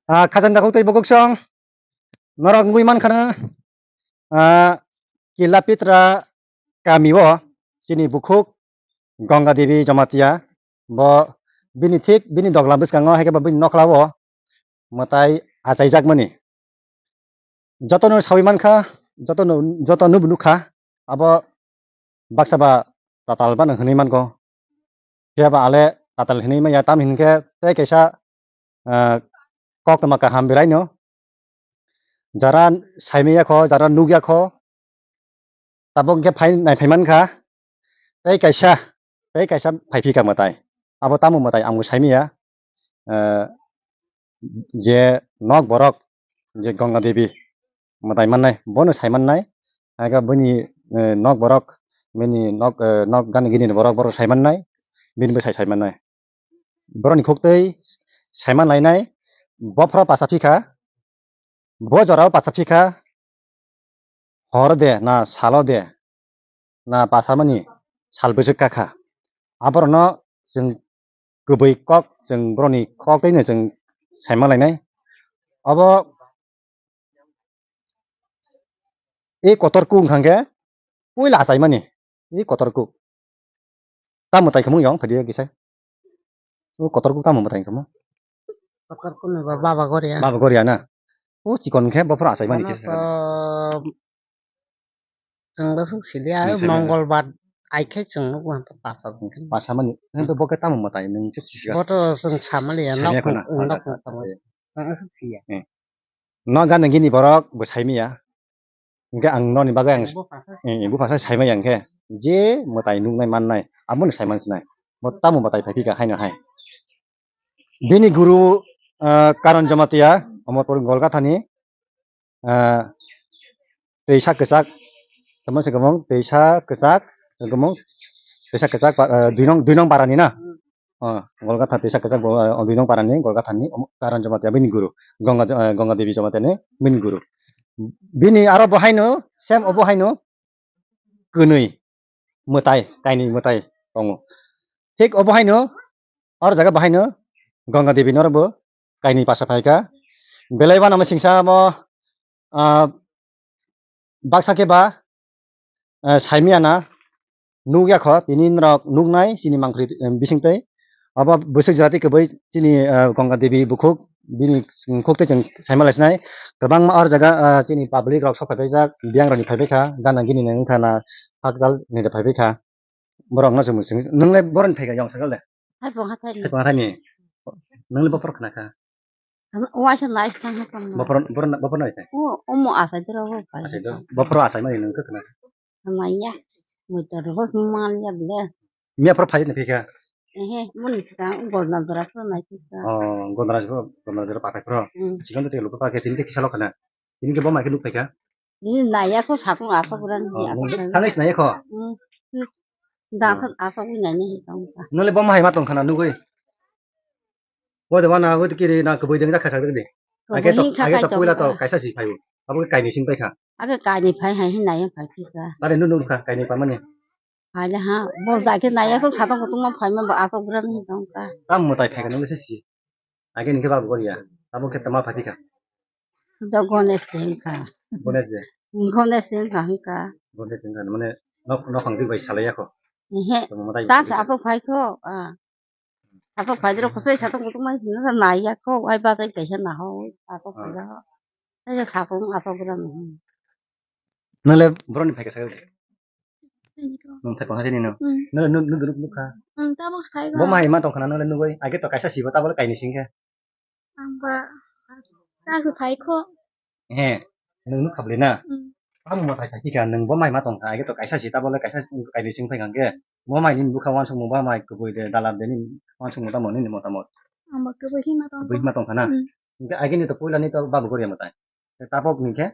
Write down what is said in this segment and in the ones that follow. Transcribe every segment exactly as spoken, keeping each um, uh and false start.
Ah, khajang dakhuk tei bukhuk song norok wngwi mankha na, ah, Kila Pitra kami o chini bukhuk Ganga Devi Jamatia, bo bini thik bini dogla bwskango, hai khe bo bini nokla o mwtai achaijak mani. Jotono sawi mankha, jotono, jotono bo nukha, abo baksa ba tatal bano hinwi manko. Phiya ba ale tatal hinwi manya, tam hinkhe tei kaisa, ah, koktwma kaham belaino. Jara saimaya kho, jara nukya kho, tabuk hinkhe phai naiphai mankha. Tei kaisa, tei kaisa phaiphika mwtai. Abo tamo mwtai ang bo saimaya. Eh, je nok borok, je Ganga Devi mwtai mannai, bono saimannai. Aga bini, eh, nok borok, bini nok, eh, nok gana gini borok, borok saimannai, bini bwsai saimannai. Borokni khuktwi saiman lainai, bophro pasa phikha, bo jorao pasa phikha, hor de na salo de na pasamani sal bwswk kakha. Aborokno chwng kwbwi kok, chwng borokni kok twi no chwng saima lainai. Abo e kotor kuk wngkha khe puila achaimani, e kotor kuk. Tamo tai khamo yong phadi kisa. O kotor kuk tamo tai khamo. Kotor kuk ni ba baba goria. Baba goria na. O chikon khe bophor achaimani kisa. Chwng bwswk siliya, Mongolbar ai khe chwng nukgo hwnkhe pasa. Pasa mani, hwnkhe bo khe tamo mwtai nwng chwk sisiya? Bo to chwng samaliya, nok nok tamo. Chwng bwswk siya. No gana gini borok bo saimiya. Hwnkhe ang noni bagwi ang bupha sai saimaya hwnkhe je mwtai nuknai mannai, abono saiman sinai. Bo tamo mwtai phai phika haino hai. Bini guru, ah, Karan Jamatia, Omorpur Golgathani, ah, twisa kwchak, tamo se kwbang twisa kwchak, kwbang twisa kwchak, ah, dui nong, dui nong parani na? Oh, Golgatha twisa kwchak bo, ah, dui nong parani, Golgathani, Karan Jamatia bini guru, Ganga, ah, Ganga Devi Jamatiani bini guru. Bini aro bo haino, same obo haino, kwnwi mwtai, kainwi mwtai tongo. Thik obo haino, or jaga bahaino Ganga Devi norokbo kainwi pasa phaikha. Belai uanama singsa omo, ah, baksa khe ba, ah, saimiyana nukya kho, tini norok nuknai chini mangpri, eh, bisingtwi. Obo bwswk jora twi kwbwi chini, ah, Ganga Devi bukhuk, bini bukhuk tei chwng saima laisinai. Kwbangma or jaga, ah, chini public rok sok phaibaijak, biyang rokni phaibaikha, gana gini wngkha na hakjal ni phaibaikha. Borok no chwng swng, nwng le borok ni phaikha yong sakal de? Hai bo hathai ni. Hai bo hathai ni. Nwng le bophor khna kha? Waisa nai thang ha tong. Bophor, bophor, bophor nai thai? O, omo asai dra bo pai. Asai do. Bophor asai mani nwng khe khna kha? Maya. Motor ho mal ya ble. Miya phor phai ni phikha? Ehe, muni sikang Gonda dra phor nai phikha. Oh, Gonda dra, Gonda dra pathai phor. Hmm. Sikang to te luku pa khe tin te kisa lo khna. Tini khe bo mai khe nuk phaikha? Nini naiya kho sakung asok rani. Oh, asok rani. Thangwi sinai kho? Hmm. Dangsa asok wi nai ni tong kha. Nole bo mai ma tong khana nugwi. Bo de wana bo kiri na kubui deng jakha sak de. Age to, age to puila to kaisa si phaibo. Abo kaini sing paikha. Age kaini phai hai hin nai phai phikha. Are nu nuk kha kaini pamani. Haile ha, bo jai khe naiya khe satung kutung ma phaima bo asok gram ni tong kha. Tam mwtai phaikha nungwi se si. Age ni khe babu goria. Abo khe tama phaikha. Do Ganesh de hinkha. Ganesh de. Ganesh de hinkha hinkha. Ganesh hinkha mane nok, nok hangjik bai salai yakho. Ehe. Tamo mwtai. Ta sa asok phaikho. Ah. Asok phaidrok khosoi satung kutung mai sini sa naiya kho, ai bajai kaisa naho, asok phaidrok. Ai sakung asok gram. Nole boroni phaikha sa. Nung thai pangha ni no. Hmm. Nole nu, nu duruk nukha. Hmm, tabuk phaikha. Bo mai ma tong khana nole nugoi. Age to kaisa sibo tabole kaini singkhe. Ang ba ta khe phaikho. He, nwng nuk khabli na? Hmm. Tamo mwtai khai kha, nwng bo mai ma tong kha, age to kaisa si, tabole kaisa kainwi chwng phai kha khe. Bo mai nini bwkha uansukmung ba mai kubui de, dalab de nini uansukmung tamo nini motamot? Ang bo kubui hima tong kha. Kubui hima tong kha na? Hmm. Hingke age ni to puila ni to babu goria mwtai. Tabok ni khe?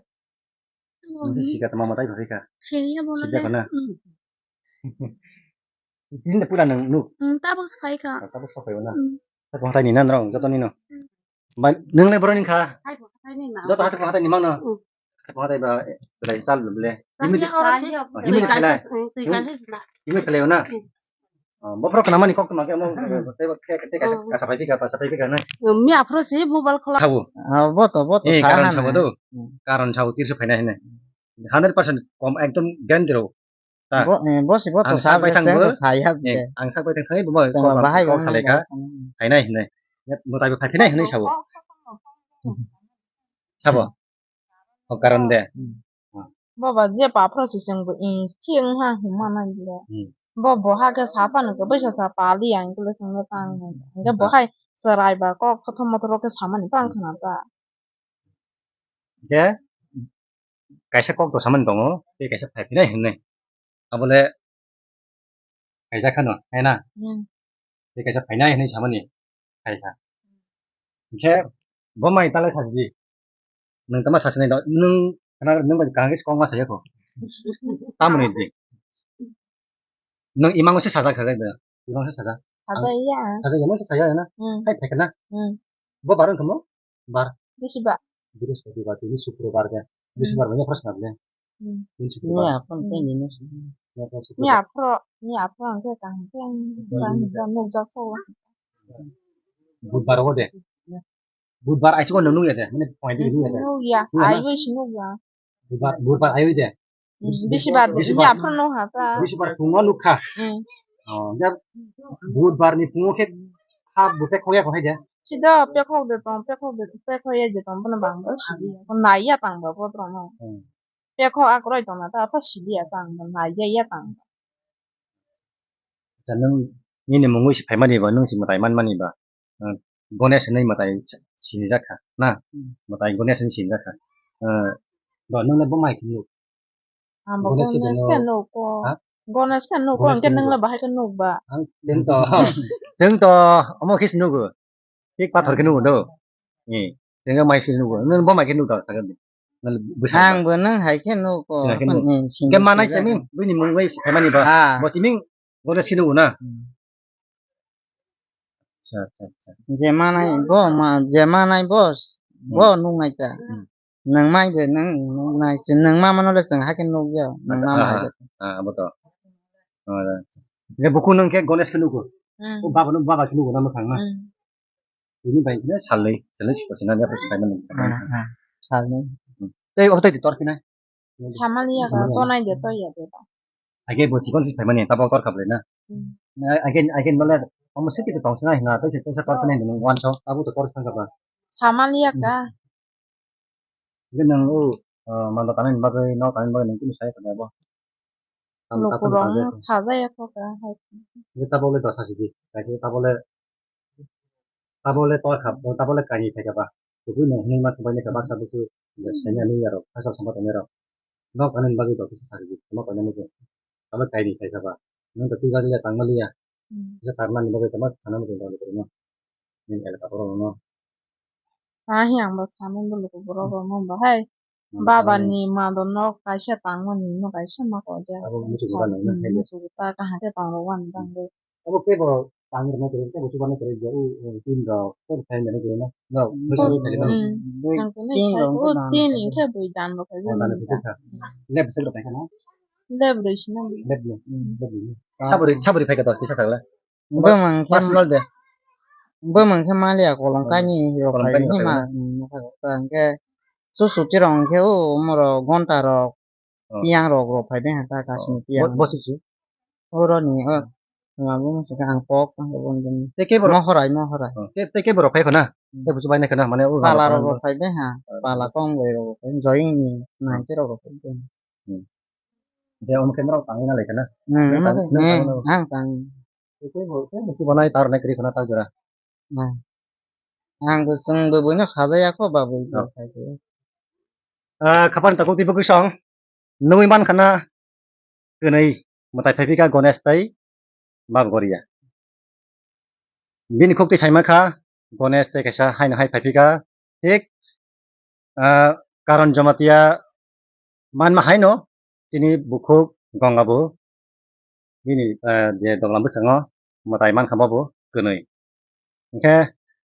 Tabok ni. Nisi sika tamo mwtai phai kha? Siriya bola de. Siriya kha na? Hmm. Tini de puila nwng nuk? Hmm, tabok se phai kha. Ah, tabok se phai na? Hmm. Tabok hatai ni na nrong, joto ni no? Hmm. Bai, nwng le boroni kha? Hai bo hatai ni na. Joto hatai bo hatai ni mang no? Hmm. Hatai bo hatai ba, eh, belai sal le. Tang ya oro se. Imi ni phelai. Twi kaisa, hmm, twi kaisa na. Imi phelai na? Hmm. Ah, bo phoro khnamani kok tongma khe omo tei bo khe, tei kaisa, oh, kaisa phai phika, kaisa phai phika hinwi. Mi aphro se mobile khola. Thabu. Ah, bo to, bo to. Eh, sa karon hana. Sabo do. Hmm. Karon sabo tirsu phaina hinwi. Hundred percent kom ekdom guarantee rw. Ta. Bo, eh, bo se bo to ang sa sak bai thang bo. Saya eh, ang sak bai thang thangwi bo chwng kok bahai kok bo salai kha. Phainai hinwi. Mwtai bo phai phainai hinwi sabo. Sabo. O karon de. Hmm. Bo ba je pa phro se chwng bo, eh, thik wng ha hwnma nai le. Hmm. Bo bo ha khe sa phano khe baisa sa pali ang khe le chwng le tang. Hwnkhe bo hai chwrai ba kok thothom mothoro khe samani tang khna ta. Hwnkhe kaisa kok to samani tongo, tei kaisa phai phinai hinwi. Abole kaisa khano, hai na? Hmm. Tei kaisa phainai hinwi samani, khai kha. Hwnkhe bo mai talai sajdi. Nwng tama sasinai do, nwng khana, nwng bai kaham khe kok ma saya kho. Tamoni di. Nwng imango se sajak sajak da. Imang se sajak. Sajak ya. Sajak ya, nwng se saya ya na? Hmm. Hai, phai kha na? Hmm. Bo bar wngkha mo? Bar. Bisibar. Brihospoti bar, tini Sukrobar de. Hmm. Bisibar bai phra swnam de. Hmm. Tini Sukrobar. Ni aphro tei ni no swnam. Ni aphro Sukrobar. Ni aphro, ni aphro ang khe kaham khe ang, hmm, kaham khe nukjak sao. Budbar o de. Budbar aichugo no nukya de, mane point nukya de. Nukya, nukya na? Aiwi si nukya. Budbar, budbar aiwi de. Hmm, bisibar, bisibar. Ni aphro nukha ta. Bisibar phungo nukha. Hmm. Oh, ya budbar ni phungo khe ha bute khoya ko hai de. Sida pekhok de tong, pekhok de, pekhok ya de tong, bono bang bo sidi. Ko naiya tang bo, bo tong no. Hmm. Pekhok akroi tong na ta, apa sidi ya tang, naiya ya tang. Acha, nwng nini mungwi se phaimani ba, nwng se mwtai manmani ba, ah, Ganesh hinwi mwtai sinijak kha, na? Hmm. Mwtai Ganesh hinwi sinijak kha. Ah, ba nwng le bo mai khe nuk? Ang bo Ganesh khe Ganesh khe nugo. Ha? Ganesh khe nugo, Ganesh hwnkhe khe nwng nugo. Le bahai khe nuk ba? Ang chwng to, chwng to omo khe se nugo. Thik pathor khe nugo do. Eh, tengka mai se nugo. Nwng bo mai khe nuk da, sakhe di. Nwng bwsa. Ang bo nwng hai khe nugo. Chwng hai khe nugo. Eh, sini khe manai chwng. Chiming, bini mung bai se phaimani ba. Ha. Bo chiming, Ganesh khe nugo na. Hmm. Acha, acha, acha. Je manai bo ma, je manai bo, bo hmm. Nuknai ta. Hmm. Nwng mai de, nwng, nwng nai se, nwng ma mano le chwng hakhe nukya, nwng ma mai de. Ah, ah, ah, abo to. Ah, je buku nwng khe Ganesh khe nugo. Hmm. O baba no baba khe nugo na mwkhang na. Hmm. Tini bai khe salnwi, salnwi sikor sina ya phai mani. Hmm, hmm. Salnwi. Hmm. Tei o tei tor khe na. Samaliya ka, tonai de, toya de. Age bo chikon si phaimani, tabok tor khablai na. Hmm. Age, age bole, omo siki to tong sina hina, tei se tei sa tor khe nai nwng wanso, abo to tor thang kha ba. Samaliya ka. Age nwng o, ah, mando tanani bagwi, nok tanani bagwi nwng kunu sai kha ba. Tam, tam, tam, tam, sajaya kho ka hai. Age tabok le dosa sidi, kaisa tabok le Tabole tor kha, tabole kainwi phai kha ba. Kubui no hwnwi ma swbai kha baksa busu, hmm, sanya nung yarok, hachal samba tong yarok. Nok ani bagwi dok kisa sari di, nok ani muchung. Tabole kainwi phai kha ba. Nung to twi gajile tang maliya. Hmm. Kisa tarnani bagwi tama sana muchung tang dikri no. Nini elaka borok no. Ahi ang bo sanwi bo luku borok rok no bahai. Baba ni mando nok kaisa tangmani no kaisa ma ko ja. Abo muchung ba nang na hai. Muchung ta kaham khe tong rok wan tang de. Abo kebo tang rok na kebo chuba na kebo ja u tin rok kebo khai na kebo na. No, muchung khai na. Tin rok o tin ni khe bui dan rok khai. Dan rok khai. Lep sel rok khai na. Lep roi sina. Lep ni. Lep ni. Sabri sabri khai ka to kisa sagla. Bwmang khe personal de. Bwmang khe maliya kolom kainwi rok kolom phai kainwi hima, rok. Hwnkhe susu tirok hwnkhe o omorok gonta rok, oh, piyang rok rok phai bengha ta kasini, oh, piyang. Bo susu? Oroni o ma bo masa khe ang pok tang bo. Tei kebo rok? Mohorai, mohorai. Oh, tei, tei kebo rok phai khona? Hmm. Tei busu bai nai khona mane o pala rok rok phai bengha, oh, pala kong bai rok phai join ni nangte rok rok phai bengha. Hmm. De omo khe norok tangwi na lai khana. Hmm, omo khe, hmm, ang tang. Tei bo, tei bo chubanai tar nai kwrwi khana ta jora. Hmm. Ang bo chwng bo buino sajaya kho ba bui. Oh. Ah, khapan takhuk tei bwkwi song. Nugwi man khana kwnwi mwtai phai phika Ganesh tei Bab Goria. Bini khuk twi saima kha, Ganesh tei kaisa haino hai phai phika. Thik, ah, Karon Jamatia manma haino chini bukhuk Gongabo bini, ah, je doglam bwskango mwtai mankha bobo kwnwi. Hwnkhe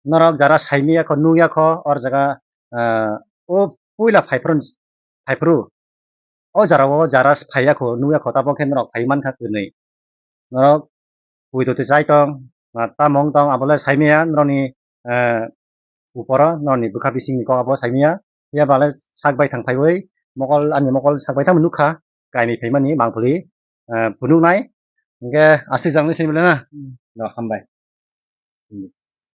norok jara saimaya kho, nukya kho, or jaga, ah, o puila phaiphru, phaiphru. O jara o jara phaiya kho, nukya kho, tabok khe norok phai mankha kwnwi. Norok puito twi chai tong, ah, tamo wng tong, abo le saimaya norokni, eh, uporo norokni bwkha bisingni kok abo saimaya. Phiya ba le sak bai thang phaiwi mokol, ani mokol sak bai thangma nukha, kainwi phaimani mangpili, eh, phunuknai. Hinkhe aswk jangni simi le na? Hmm. No, hambai.